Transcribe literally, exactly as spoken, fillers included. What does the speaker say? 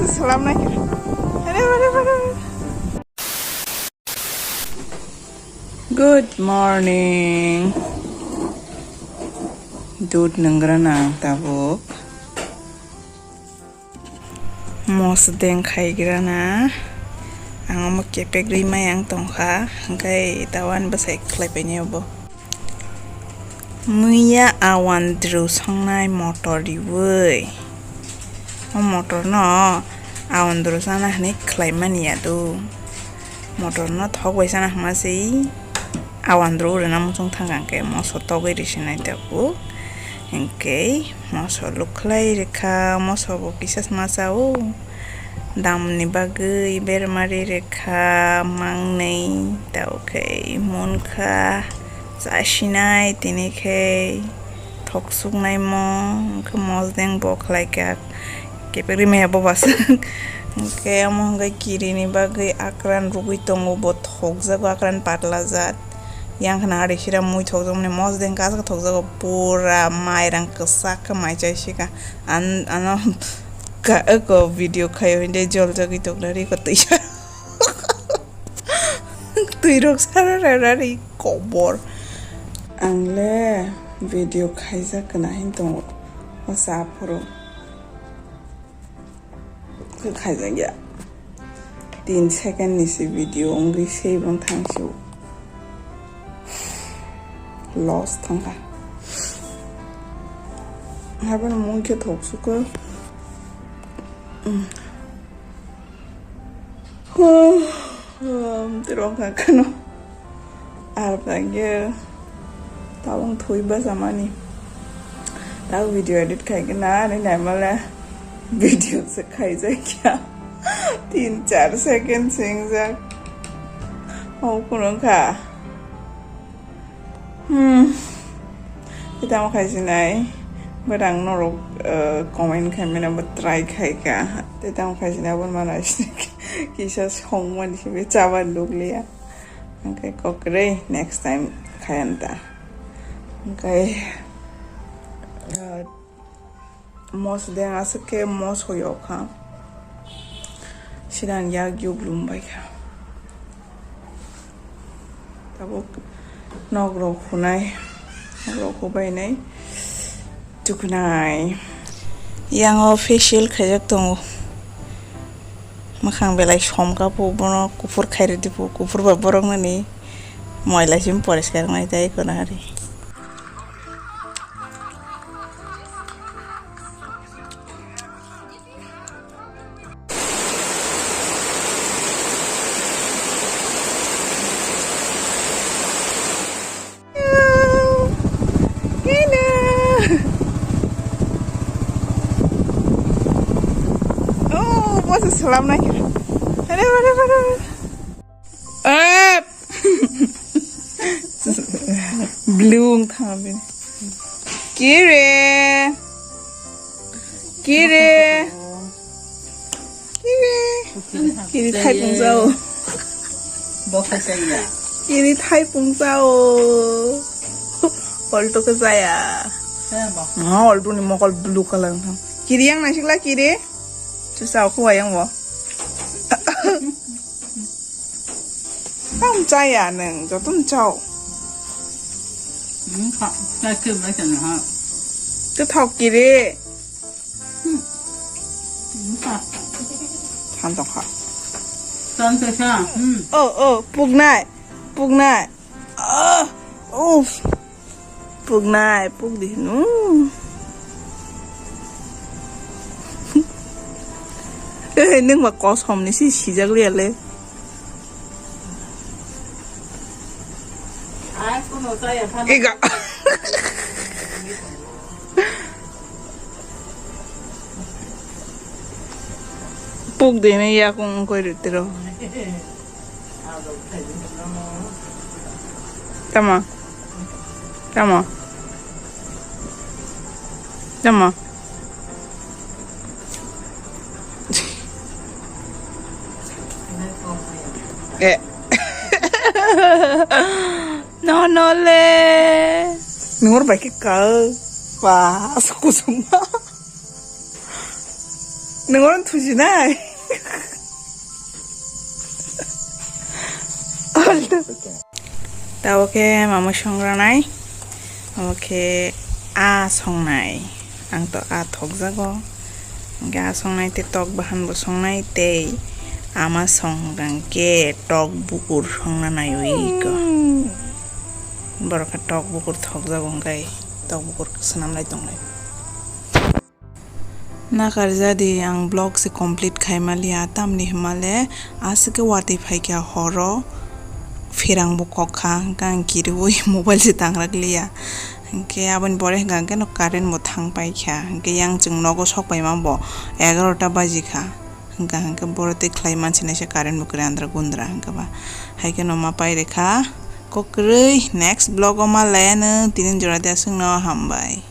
Salam naikhe. Are, are, are, are. Good morning. Dud nwngrana ang tabuk. Mosdeng khaigrana. Ang omo kepek rwi mai ang tongkha. Hwnkhe tawan bwsai khlai painai obo. Muiya awandru songnai motor riwi. O motor no awandru sana hinwi khlai mani ya do. Motor no thok bai sana hwnma se awandru rwna muchung thang khe moso togwi rw sinai tabuk. Hinkhe moso lukhlai rwkha, moso bo kisa sma chao. Damni bagwi bermari rwkha mangnwi, tei khe munkha chasinai tini khe. Thok suknai mo, hwnkhe mosdeng bo khlaikha, kepek rimaya bo baswk. Hwnkhe omo hwnkhe kirini bagwi akran rwgwi tongo, bo thokjago, akran patlajak. Yang khna ari sira mui thokjakmani, mosdeng kasak thokjago, pura mairang kwchak khe mai chaisika. An-, ano ka-, eko video khaio hwnkhe joljagwi tongna riko twisa. Twirok sara rarari kobor. Ang le video khaijak kwna hin tongo. O sa phuru. Khe khaijak ya. Tin second ni se video wngwi se bang thang se. Loss thangkha. Habano mui khe thok sukha. Tirok kheno. Ar tangye tabung thui basa mani. Tau video edit khai khe na ani naimale video se khaijak ya. Tin char second singjak. O kuno kha. Hmm. Tamo khai sinai. But ang norok, uh, comment khai mena bo try khai ka. Tamo khai sinai abon mana sinai. Kisa song mani sibe chaba lukliya. Hwnkhe kokrwi next time khayan ta. Hwnkhe, uh, mosdeng aswk khe moso yokha. Sidan yak yuklum bai kha. Tabuk nok rok hunai, nok rok hubai nai. Tukunai. Yang o facial khaijak tongo. Mwkhang belai somkha po, bono kuphur khairidi po, kuphur ba borok nani moila sim poriskar wngnai tei kono hari. Oh, masa selam naik. Ada, ada, ada. Eh. Blue thabi. Kiri. Kiri. Kiri. Kiri thai pung jao. Bokha chaya. Kiri thai pung jao. Alto khe jaya. Chaya bo. Ha, alto ni mokol blue color thang. Kiri yang naisik la kiri. Chu sao kho yang bo. Tam chaya nang, joto no chao. Hmm, kha, chai khe bai chana ha. Tei thok kiri. Hmm. Hmm, kha. Than tong kha. Than tong kha. Hmm. Oh, oh, puknai. Puknai. Ah, uff. Puknai, puk di hino. Eh, nang ba kosom ni si sijak liya le. Ega. Puk de ne ya kung koi rutiro. Tama. Tama. Tama. Eh. No, no le. Nungur bai khe kal. Ba, asa kusuma. Nung oro thusinai. Tabo khe mama songranai. Obo khe a songnai. Ang to a thokjago. Hwnkhe a songnai tei tok bahan bo songnai tei ama songkha hwnkhe tok bukur songna naiwi ko. Borok khe tok bukur thokjago hwnkhe tok bukur swnamlai tonglai. Nakar jadi ang vlog se complete khai maliya, tamni hwnmale aswk khe watwi phaikha horo, pherang bo kok kha, hwnkhe ang kiriui mobile se tangrak liya, hwnkhe aboni pore hwnkha hwnkhe no current bo thang paikha, hwnkhe yang chwng nogo sok paima bo egarota baji kha, hwnkha hwnkhe boro tei khlai mansi naisa current bo kwrwi andra gundra hwnkhe ba, hai kheno ma pai rwkha kok kwrwi, next vlog o ma laya nwng tini jora de aswk no hambai.